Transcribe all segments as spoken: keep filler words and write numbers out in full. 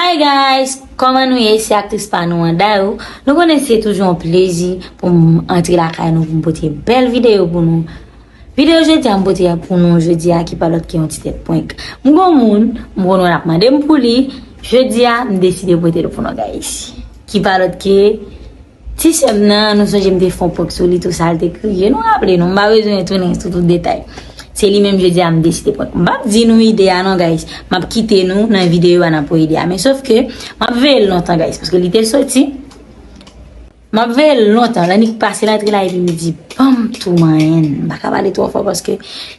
Hi guys, kòman nou ye? Se aktris pa nou an Dayou. Nou konnen se toujou yon plezi pou m antre lakay nou pou m pote bèl videyo pou nou. Videyo jodi a m pote a pou nou jodi a ki pa lòt ke yon ti tèt prank. M gon moun, m konn wè l ap mande m pou li. Jodi a, m deside pote l pou nou guys. Ki pa lòt ke ti sè m nan, nou sonje m te fè yon prank sou li, tou sa l te kriye. Nou raple nou, m pa bezwen tounen sou tout detay. Se li menm jodi a m deside prank. M p ap di nou ide a non guys. M ap kite nou nan videyo a n ap wè ide a. Men sòf ke m ap veye l lontan guys, paske li te soti. M ap veye l lontan. Lè Nick pase l antre la epi m di, ban m tou manyen l. M pa ka pale twò fò paske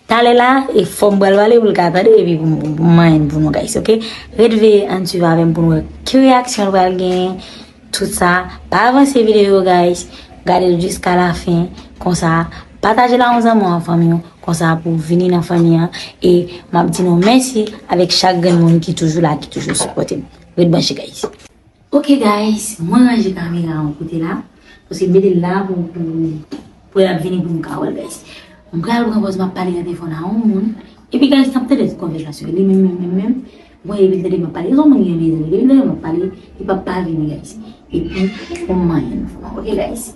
talè la, e fò m pral pale pou l ka tande epi pou m, pou m manyen l pou nou guys, oke? Ret veye ann swiv avè m pou nou wè ki reyaksyon l pral genyen. Tout sa, pa avanse videyo guys, gade l jiska lafen, konsa, pataje l a yon zanmi w an fanmi w, konsa pou vini nan fanmi an, e m ap di nou mèsi avèk chak grenn moun ki toujou la, ki toujou sipòte m. Ret branche guys. Ok guys, mwen ranje kamera an kote la, paske m mete l la pou, pou, pou l ap vini pou m ka wè l guys. M pral pran pòz m ap pale nan telefòn a yon moun, epi guys, n ap tande tout konvèsasyon li menm, menm, menm, menm. Bon, epi l tande m ap pale. Yon moun gen mezanmi, depi lè m ap pale, li p ap pa vini, guys. Epi, pou m manyen l. Ok, guys.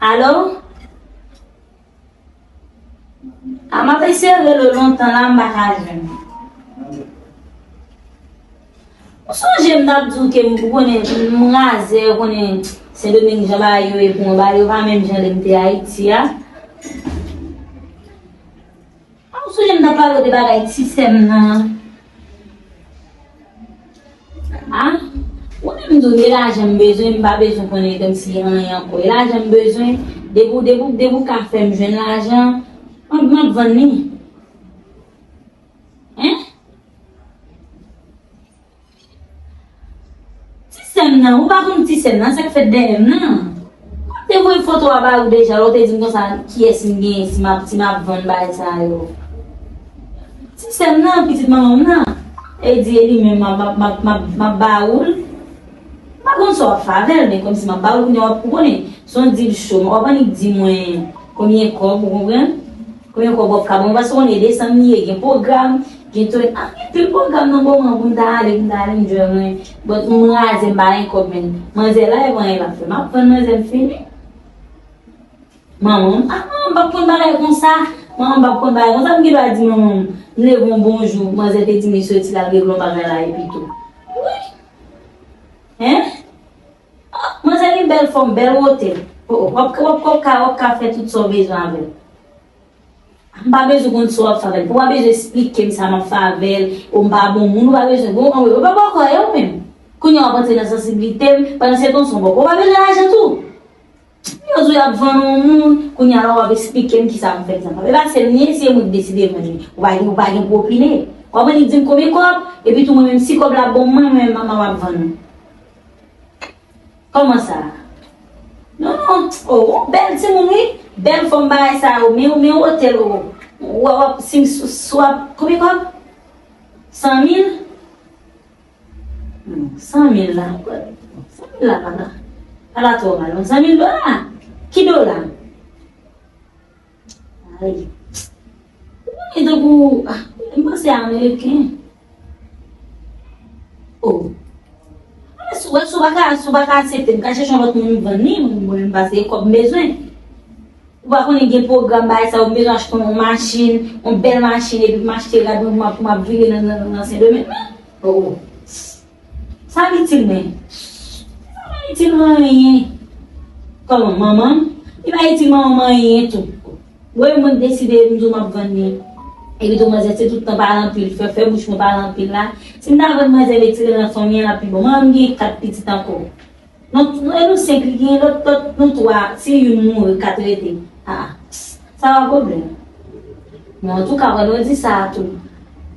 Alo? A, m ap eseye rele w lontan la, m pa ka jwenn ou. Ou sonje m t ap di w ke m konnen m razè, ou konnen Sendomeng jan bagay yo ye pou mwen, bagay yo pa menm jan lè m te Ayiti a. A, ou sonje m t ap pale w de bagay ti sè m nan? A, ou menm di w, e lajan m bezwen, m pa bezwen konnen kòmsi anyen ankò. E lajan m bezwen, depi w, depi w, depi w ka fè m jwenn lajan, m, m ap vann li. Hein? Ti sè m nan, ou pa konn ti sè m nan, sa k fèt dèyè m nan. Mwen te voye foto a ba ou deja, lè w te di m konsa, kiyès m genyen si m ap, si m ap vann bagay sa yo. Ti sè m nan, pitit manman m nan. E di e li menm m ap, m ap, m ap, m ap, m ap ba ou l. M pa konn sa w ap fè avè l, men kòmsi m ap ba ou l, kounye a w ap, ou konnen, se yon dil cho. W ap annik di mwen konbyen kòb, ou konprann? Konbyen kòb w ap ka ban mwen? Paske w konnen desanm li ye, gen pwogram, gen tou, a, gen anpil pwogram nan moman pou m ta ale, pou m ta ale enjoy mwen. But m razè, m pa gen kòb, men manzè la, e vann l ap fè. M ap vann manzè m fini. Manman m, a, manman m p ap konn bagay konsa. Manman m p ap konn bagay konsa. M gen dwa di manman m, m leve yon bon jou, manzè te di m li soti l al regle yon bagay la epi tou. Wi. Hein? Ah, manzè gen bèl fòm, bèl wotè. O, o, w ap, w ap, w ap ka, w ap ka fè tout sa w bezwen avè l. M pa bezwen konn sa w ap fè avè l. Ou pa bezwen esplike m sa m ap fè avè l. Ou m pa bon moun, ou pa bezwen. Bon, anwe, ou pa bò kò yo menm. Kounye a w ap antre nan sansiblite m, pandan se tan son bò kò. Ou pa bezwen lajan tou. Yo di w y ap vann yon moun, kounye a la w ap esplike m kisa pou m fè ak sa. E pa sèl li ye, se mwen ki deside vann li. Ou pa gen, ou pa gen pou opine. W ap annik di m konbyen kòb, epi tou mwen menm si kòb la bon mwen, mwen menm m ap vann ou. Kòman sa? Non, non. Oh, ou bèl timoun, wi. Bèl fòm bagay sa yo. Men, men otèl, oh. W ap, si, si, si w ap, konbyen kòb? San mil? Hmm, san mil la. San mil la pa la. Pa la twò mal, non. San mil dola. Ki dola? Ay. Ou konnen tankou, ah, m panse ameriken. Oh. Ah, si w, si w pa ka, si w pa ka aksepte, m ka chèche yon lòt moun m vann li, mwen, mwen, m pase kòb m bezwen. Ou pa konnen gen pwogram bagay sa yo, m bezwen achte yon machin, yon bèl machin, epi m achte rad mwen pou m ap, pou m ap vire nan, nan, nan Sendomeng nan. Oh, oh. Sa l itil mwen? Sa l pa itil mwen anyen. Kòman, manman m? Li pa itil manman m anyen tou. Wè, mwen deside, m di w m ap vann li. Epi tou, manzè, se tout tan pale anpil, fè, fè bouch mwen pale anpil la. Si m ta vann manzè, retire nan fanmi an, l ap pi bon. Manman m gen kat pitit ankò. Non, non, e nou senk li genyen, lòt, lòt, nou twa, si youn mouri, kat rete. Ah, sa pa pwoblèm. Men antouka, pandan w di sa a tou,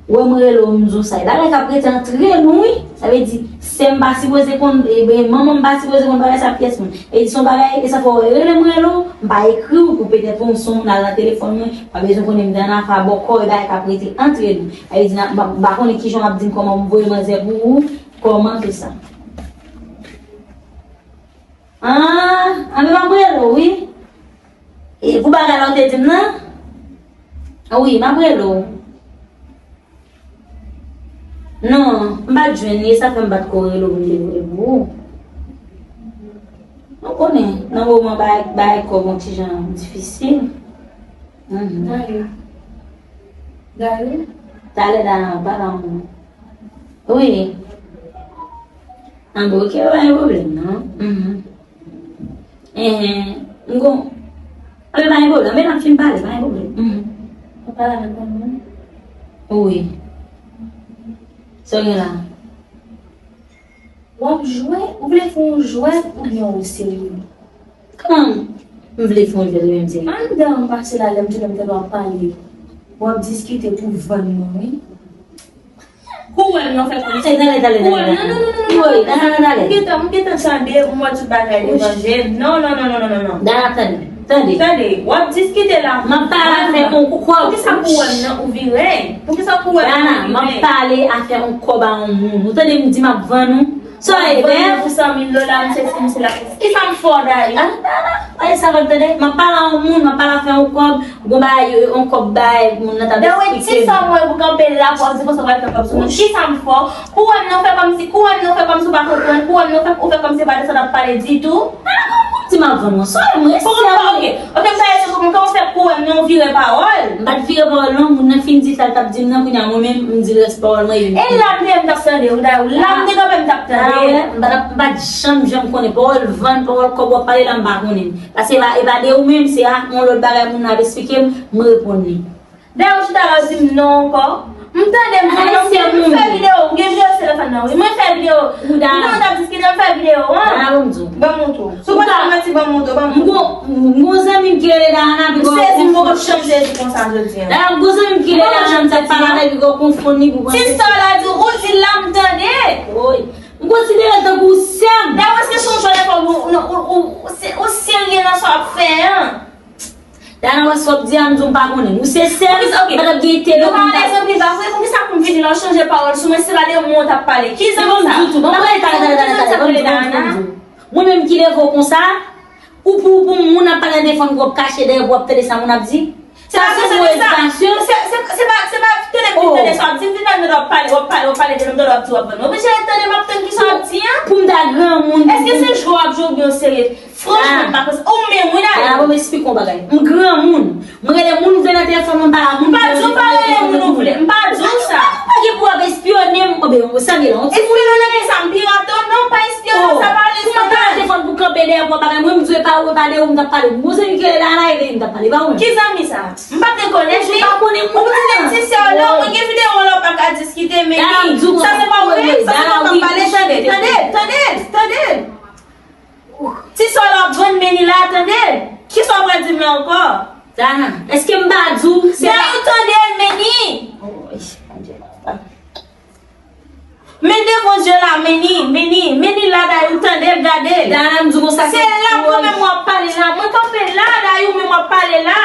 ou wè mwen rele w, m di w sa. E bagay k ap rete antre nou, wi. Sa vle di, sè m pa sipoze konn, e, e, manman m pa sipoze konn bagay sa pyès moun. E di, se yon bagay, e sa fè w rele m, rele w, m pa ekri w pou petèt ou se yon moun al nan telefòn mwen, pa bezwen konnen m te annafè a bòkò, e bagay k ap rete antre nou. Sa vle di, m pa, m pa konnen kijan w ap di m kòman pou m voye manzè pou ou, kòman tout sa. Ah, anben m ap rele w, wi. E pou bagay la ou te di m nan? Wi, m ap rele w. Non, m pa t jwenn li, e sa fè m pa t ko rele w pou m te voye pou ou. Nou konnen, nan moman bagay, bagay kòb yon ti jan difisil. Mhm. Dayè. Dayè. Talè Dana, pale an moun. Wi. An bon, ok, pa gen pwoblèm, non. Mhm. Enhen. M gon. Anben, pa gen pwoblèm. Men n ap fin pale, pa gen pwoblèm. Mhm. Ou pale avèk yon moun? Wi. Sa w gen la? W ap jwe? Ou vle fè yon jwèt oubyen ou serye? Kòman m vle fè yon jwèt oubyen m serye? Anndan m pase la, lè m tounen m tande w ap pale. W ap diskite pou vann mwen, wi. Kouwòn nan fè kòmsi. Tande, tande, tande, tande, tande. Kouwòn, non, non, non, non, non, non. Wi, tande, tande, tande. M gentan, m gentan tande, m wè tout bagay devan je m. Non, non, non, non, non, non, non. Dana, tande, tande. Tande, w ap diskite la. M ap pale afè yon kòb. Poukisa kouwòn nan ou vire? Poukisa kouwòn nan ou vire? Dana, m ap pale afè yon kòb a yon moun. Ou tande m di m ap vann ou? Sa w ye, bèf? Pou san mil dola, m se si, m se la. Kisa m fè w, Dayou? Ah, Dana, pa gen sa m ap tande. M ap pale a yon moun, m ap pale afè yon kòb. Gon bagay, yon kòb bay, moun nan t ap eksplike m. Dayou, ti sa mwen pou kanpe la, pou w ap di konsa w pral fè kòb sou mwen. Kisa m fè w? Kouwòn nan fè kòmsi, kouwòn nan fè kòmsi w pa konprann, kouwòn nan fè, ou fè kòmsi se pa de sa n ap pale ditou. Dana, kòman w di m ap vann ou? Sa w ye, mwen, sè mwen. Ok, ok, m ta eseye konprann kòman w fè kouwòn nan w vire pawòl. M pa t vire pawòl non, moun nan fin di sa l t ap di m nan, kounye a mwen menm, m di rès pawòl mwen, e m... E la m te, m t ap tande w, Dayou, la m te kanpe, m t ap tande. Ah, wè, m pa t ap, m pa t janm, janm konnen pawòl vann, pawòl kòb w ap pale la, m pa konnen. Paske e pa, e pa de ou menm, se a yon lòt bagay moun nan ap esplike m, m reponn li. Dayè ou chita la di m non ankò. M tande m di non, m fè videyo, m gen videyo sou telefòn nan wi. Mwen fè videyo. Ou Dana. M konn t ap diskite, m fè videyo an. Dana, ban m di w. Ban m montre w. Si w pa ta manti, ban m montre w, ban m montre w. M gon, m gon zanmi m ki rele Dana, pi gon... M sezi, m poko janm sezi konsa jodi an. Dana, m gon zanmi m ki rele Dana, m t ap pale avè l, pi gon konfonn li pou... Ti sè w la di w, ou di l la m tande. Woy. M konsidere l tankou sè m. Dayè, èske se yon jwèt ou, ou, ou, ou, ou se, ou serye nan sa w ap fè an? Dana, wè sa w ap di a, m di w m pa konnen. Ou se sè m, m pa t ap gen enterè pou m ta... Nou pa anlèz anpil pa vre, poukisa pou m vini la w chanje pawòl sou mwen, se pa de mwen w t ap pale? Ki zanmi sa? Ban m di w tou, ban m pale, talè, talè, talè, talè, ban m di w, ban m di w, ban m di w. Mwen menm ki leve w konsa, ou pou, ou pou moun ap pale nan telefòn pou w ap kache dèyè pou w ap tande sa moun ap di? Sa se yon edikasyon. Se, se, se pa, se pa tande pou m tande sa w ap di, m vin la m tande w ap pale, w ap pale, w ap pale, tande m tande w ap di w ap vann. Oblije tande m ap tann kisa w ap di an. Pou m ta granmoun. Èske se jwe w ap jwe oubyen w serye? Franchman, m pa panse. Ou menm, wi, Dayou. Dana, ban m esplike w yon bagay. M granmoun. Mwen rele moun, m vle nan telefòn mwen, m pale a moun. M pa di w pa rele moun ou vle. M pa di w sa. Ou pa gen pou w ap espyone m. Oubyen, ou sanble la, yon ti... Espyone nan ki sa? M pirate w? Non, m pa espyone w, sa pa rele espyone. Pou mwen pale telefòn pou kanpe dèyè pou w ap bagay. Mwen, m di w e pa ou, e pa de ou m t ap pale. M gon zanmi ki rele Dana, e de li m t ap pale, e pa ou menm. Ki zanmi sa? M pa t rekonèt li. Ou pa konnen moun nan. Ou di se ti sè w la, mwen gen videyo w la w pa ka diskite, men sa se pa ou menm, sa se pa w k ap pale, tande, tande, tande, tande. Ti sè w la ap vann, men li la, tande. Kisa w pral di m la ankò? Dana, èske m pa di w se pa... Dayou, tande, men li. Men devan je la, men li, men li, men li la, Dayou, tande l, gade l. Dana, m di w konsa, se la mwen menm w ap pale la. Mwen kanpe la, Dayou, men w ap pale la.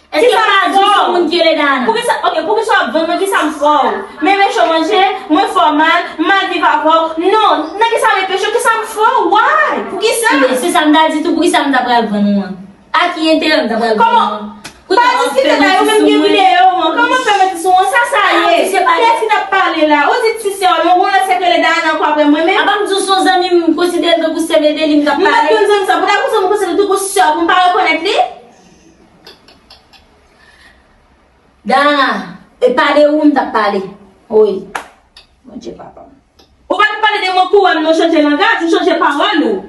Èske m pa di w se yon moun ki rele Dana? Poukisa, ok, poukisa w ap vann mwen, kisa m fè w? Men recho manje, mwen fè w mal, m mal viv avè w. Non, nan kisa m epeshe w, kisa m fè w? Why? Poukisa? Se sa m ta di tou, poukisa m ta pral vann ou an? A ki enterè m ta pral vann ou an? Kòman? Pa diskite la, ou menm gen videyo an. Kòman fè mete sou mwen? Sa sa ye? Kiyès ki t ap pale la? Ou di ti sè w, men ou gon lòt sè ki rele Dana ankò apre mwen menm? Apa m di w se yon zanmi m, m konsidere l tankou sè m, e de li m t ap pale. M pa t konn zanmi sa, poutèt konsa m konsidere l tankou sè w pou m pa rekonèt li? Dana, e pa de ou m t ap pale. Wi. Bondye papa m. Ou pa t pale de mwen kouwòn nan, chanje langaj ou, chanje pawòl ou.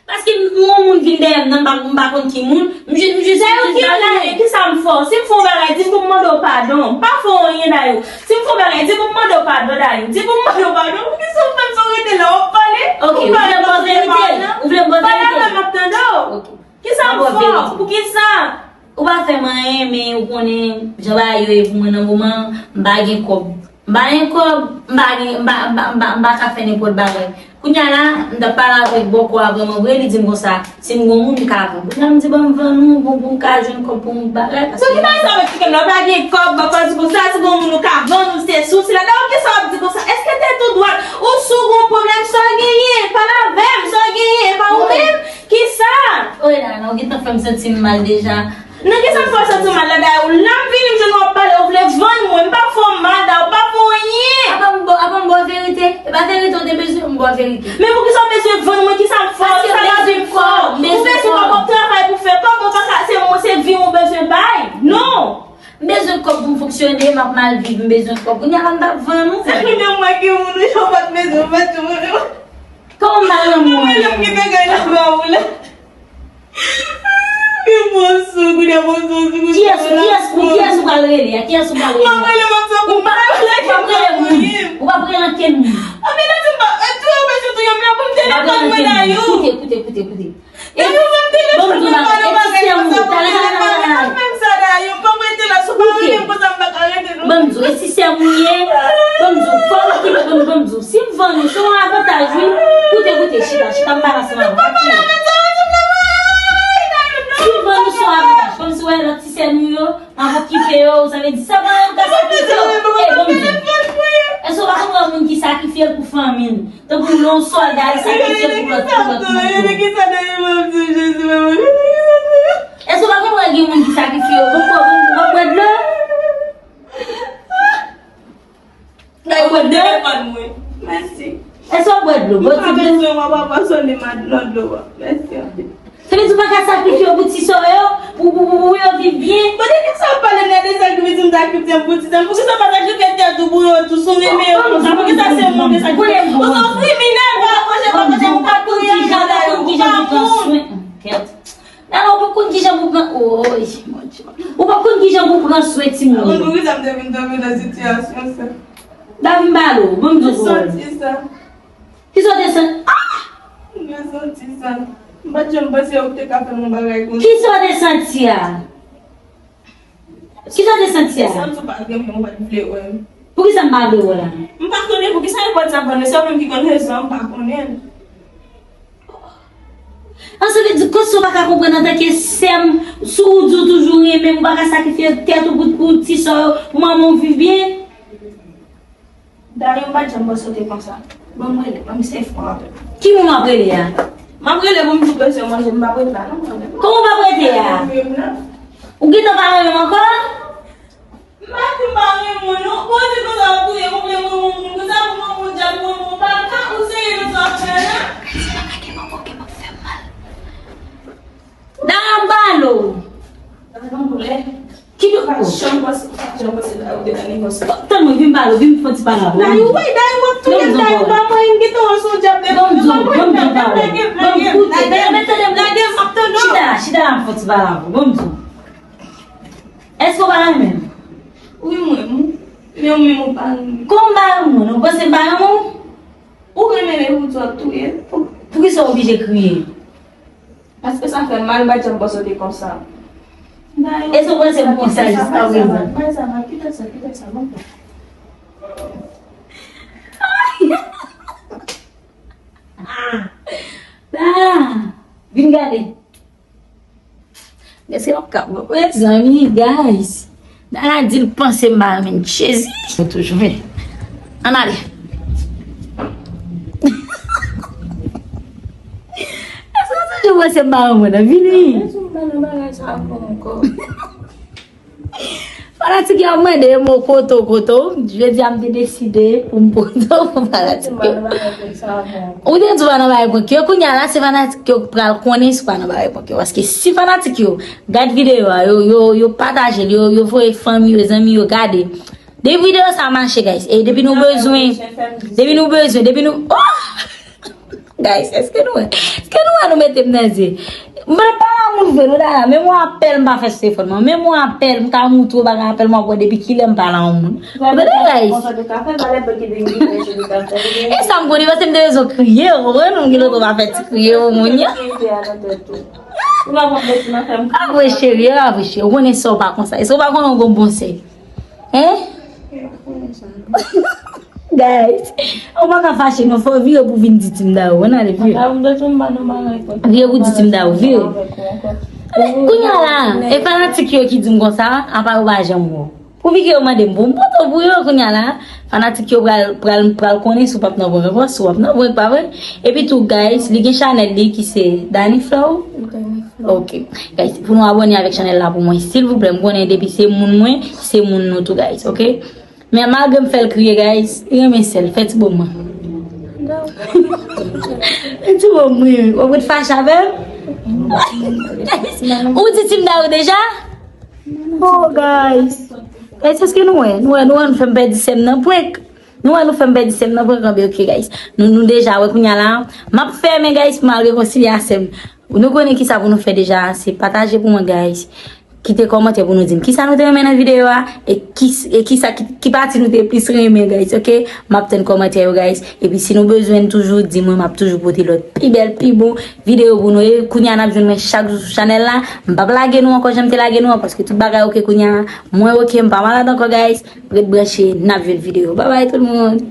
Paske m, yon moun vin dèyè m nan, m pa, m pa konn ki moun. M jis, m jis... Dèyè ou ki moun, kisa m fè w? Si m fè yon bagay, di m pou m mande w padon. M pa fè w anyen, Dayou. Si m fè yon bagay, di pou m mande w padon, Dayou. Di pou m mande w padon. Poukisa w fè m sa w rete la, w ap pale? Ok, ou vle m ba w verite? Ou vle m ba w verite? Pale avè m, m ap tande w. Ok. Kisa m fè w? Poukisa? Ou pa fè m anyen, men ou konnen jan bagay yo ye pou mwen nan moman an, m pa gen kòb. M pa gen kòb, m pa gen, m pa, m pa, m pa, m pa ka fè nenpòt bagay. Kounye a la, m t ap pale avèk bòkò a vrèman vre, li di m konsa, si m gon moun, m ka vann. Kounye a m di, ban m vann ou, pou, pou m ka jwenn kòb pou m bagay, paske... Donk, ki bagay sa w eksplike m la, ou pa gen kòb, bòkò di konsa, si gon moun ou ka vann, ou se si, ou se la. Dayè, kisa w ap di konsa? Èske tèt ou dwat? Ou si w gon pwoblèm, sa w genyen, pale avè m, sa w genyen, e pa ou menm. Kisa? Oye la, non, ou gentan fè m santi m mal deja. Nan kisa m fè w santi w mal la? Dayè, w la m vini, m jwenn w ap pale, w vle vann mwen, m pa fè w mal, dayè, w pa fè w anyen. Apa m ba, apa m ba w verite? E pa verite w te bezwen, m ba w verite. Men poukisa w bezwen vann mwen? Kisa m fè w? Kisa m ap fè w? Ou bezwen kòb, w ap travay pou fè kòb, ou pa ka, se mwen, se vi w ou bezwen bay. Non! M bezwen kòb pou m fonksyone, m ap mal viv, m bezwen kòb. Kounye a la m t ap vann ou. Se kounye a m wè ki moun ou yo pa t bezwen fè tou. Kòman m pa renmen w? Mwen menm ki te gen nan ba ou la. Ki bon sou, kounye a bon sou, sou, sou. Kiyès, kiyès, kiyès ou pral rele a? Kiyès ou pral rele a? M ap rele, m ap sou. Ou p ap rele, w ap rele moun. Ou p ap rele ankenn moun. Anben, nan di m pa, e, tou yo bezwen tou yo, men pou m telefòn mwen la, yo. Koute, koute, koute, koute. E, ban m di w bagay, e ti sè m ou ye, tala, tala, tala, tala. Koute. Ban m di w, e ti sè m ou ye, ban m di w, fò m ki, ban m, ban m di w, si m vann ou, se yon avantaj, wi. Koute, koute, chita, chita, m pale ansanm avè w, pa kriye. Si m vann ou, se yon avantaj, kòmsi w wè lòt ti sè nou yo, m ap okipe yo, sa vle di, sa pa yon ka sakrifye yo. E, ban m di w, èske w pa konprann moun ki sakrifye l pou fanmi l? Tankou yon sòlda, li sakrifye l pou lòt, pou lòt moun. Èske w pa konprann gen moun ki sakrifye yo? Bon, bon, bon, w ap bwè dlo? W ap bwè dlo? Mèsi. Èske w ap bwè dlo? Bon, ti dlo. Mwen pa bezwen w ap sone m a dlo, dlo. Mèsi anpil. Sa vle di w pa ka sakrifye w pou ti sè w yo, pou, pou, pou, pou yo viv byen? Kote nèg sa ap pale nèg de sakrifis m sakrifye m pou ti sè m? Poukisa w pa sakrifye tèt ou pou yo tou, si w renmen yo konsa? Poukisa se mwen ki sakrifye? Ou se yon kriminèl, pa apwoche, pa apwoche, ou pa kouri anba la, ou pa moun. Kèt. Dayè, ou pa konn kijan pou pran, oy, Bondye. Ou pa konn kijan pou pran swen timoun. Ou konn poukisa m te vin tonbe nan sitiyasyon sa? Dayè, m pale w, ban m di w. Mwen santi sa. Kisa w te santi? Ah! Mwen santi sa. M pa t janm panse yo te ka fè m yon bagay konsa. Kisa w te santi a? Kisa w te santi a? Santi w pa renmen, ou pa t vle wè m. Poukisa m pa vle wè w la? M pa konnen poukisa yo pran sa ban mwen, se ou menm ki konn rezon an, m pa konnen. An, sa vle di, kòmsi w pa ka konprann antanke sè m, si w di w toujou renmen m, ou pa ka sakrifye tèt ou pou, pou ti sè w yo, pou manman w viv byen? Dayè, m pa t janm panse w te konsa. Ban m rele, ban m eseye fè w apèl. Ki moun w ap rele a? M ap rele pou m di w bezwen manje, m p ap rete la non, mwen menm. Kòman w p ap rete a? Ou gentan pa renmen m ankò? M pa di m pa renmen w non. Bon, se konsa w ap kriye, konprann mwen, mwen, mwen, konsa pou mwen, mwen, djab, mwen, mwen, pa ka, ou serye nan sa w ap fè a la? Dayè, m pale w. Ki dokò? Tann mwen, vin pale w, vin fè yon ti pale avè w. Dayè, wi, dayè, w ap touye m, dayè, m pa mwen, m gentan wè w se yon djab depi m pa mwen, m ap lage, lage, lage. Tande, tande, lage, m ap tande w. Chita la, chita la, m fè yon ti pale avè w. Ban m di w. Èske w pa renmen m? Wi, m renmen w. Men ou menm ou pa renmen m. Kòman m pa renmen w? Ou panse m pa renmen w? Ou renmen men ou di w ap touye m. Poukisa w oblije kriye? Paske sa fè m mal, m pa t janm panse w te konsa. E sa w panse m konsa jiskaprezan? Bay sa, bay sa, kite sa, kite sa, ban m. Ah! Vin gade. Èske w ap ka, mezanmi, guys. Dayè di l panse m pa renmen l. Jezi. Mwen toujou vini. Ann ale. Èske w toujou panse m pa renmen w nan? Vini. Fanatik yo ap mande yo, mwen kote w, kote w. Jodi a m te deside pou m pote w pou fanatik yo. Ou te di w pa nan bagay prank yo. Kounye a la, se fanatik yo k pral konnen si w pa nan bagay prank yo. Paske si fanatik yo gad videyo a, yo, yo, yo pataje l, yo, yo voye fanmi yo, zanmi yo gade. Depi videyo sa mache, guys. E depi nou bezwen, depi nou bezwen, depi nou, oh! Guys, èske nou wè? Èske nou wè nou mete m nan zye? M pa pale a moun vre, non, Dayè. Menm yon apèl m pa fè sou telefòn mwen. Menm yon apèl m ka moutre w bagay apèl m ap wè depi kilè m pale a yon moun. Ou tande, guys? E sa m konnen, paske m te bezwen kriye, ou konprann? M gen lòt pa fè ti kriye, ou moun yo. Apre cheri, apre cheri, ou konnen sa w pa konsa. E sa w pa konnen w gon bon sè. Hein? Guys, ou pa ka fache non, fò w vire pou vin di Team Dayè, ann ale vire. Vire pou di Team Dayè, vire. Kounye a la, e fanatik yo ki di m konsa, apa yo pa janm wè w. Pou piga yo mande m pou m pote pou yo kounye a la. Fanatik yo pral, pral, pral konnen si w p ap nan prank ankò, si w ap nan prank, pa vre? Epi tou, guys, li gen chanèl li ki se Dani Flow. Ok. Guys, pou nou abòne avèk chanèl la pou mwen, silvouplè. M konnen depi se moun mwen, se moun nou tou, guys, ok? Men malgre m fè l kriye, guys, li renmen sè l. Fè ti bonm mwen. Fè ti bonm mwen. Ou vin fache avè m? Ou di Team Dani deja? Oh, guys. Guys, èske nou wè? Nou wè, nou wè, nou fè m pèdi sè m nan prank. Nou wè, nou fè m pèdi sè m nan prank, anben, ok, guys. Nou, nou deja wè kounye a la. M ap fèmen, guys, pou m al rekonsilye a sè m. Nou konnen kisa pou nou fè deja, se pataje pou mwen, guys. Kite kòmantè pou nou di m kisa nou te renmen nan videyo a, e ki, e kisa ki, ki pati nou te plis renmen, guys, ok? M ap tann kòmantè yo, guys. Epi si nou bezwen m toujou, di mwen, m ap toujou pote lòt pi bèl, pi bon videyo pou nou. E kounye a n ap jwenn mwen chak jou sou chanèl la. M p ap lage nou ankò jan m te lage nou an, paske tout bagay ok kounye a. Mwen ok, m pa malad ankò, guys. Ret branche, n ap jwenn videyo. Babay tout moun.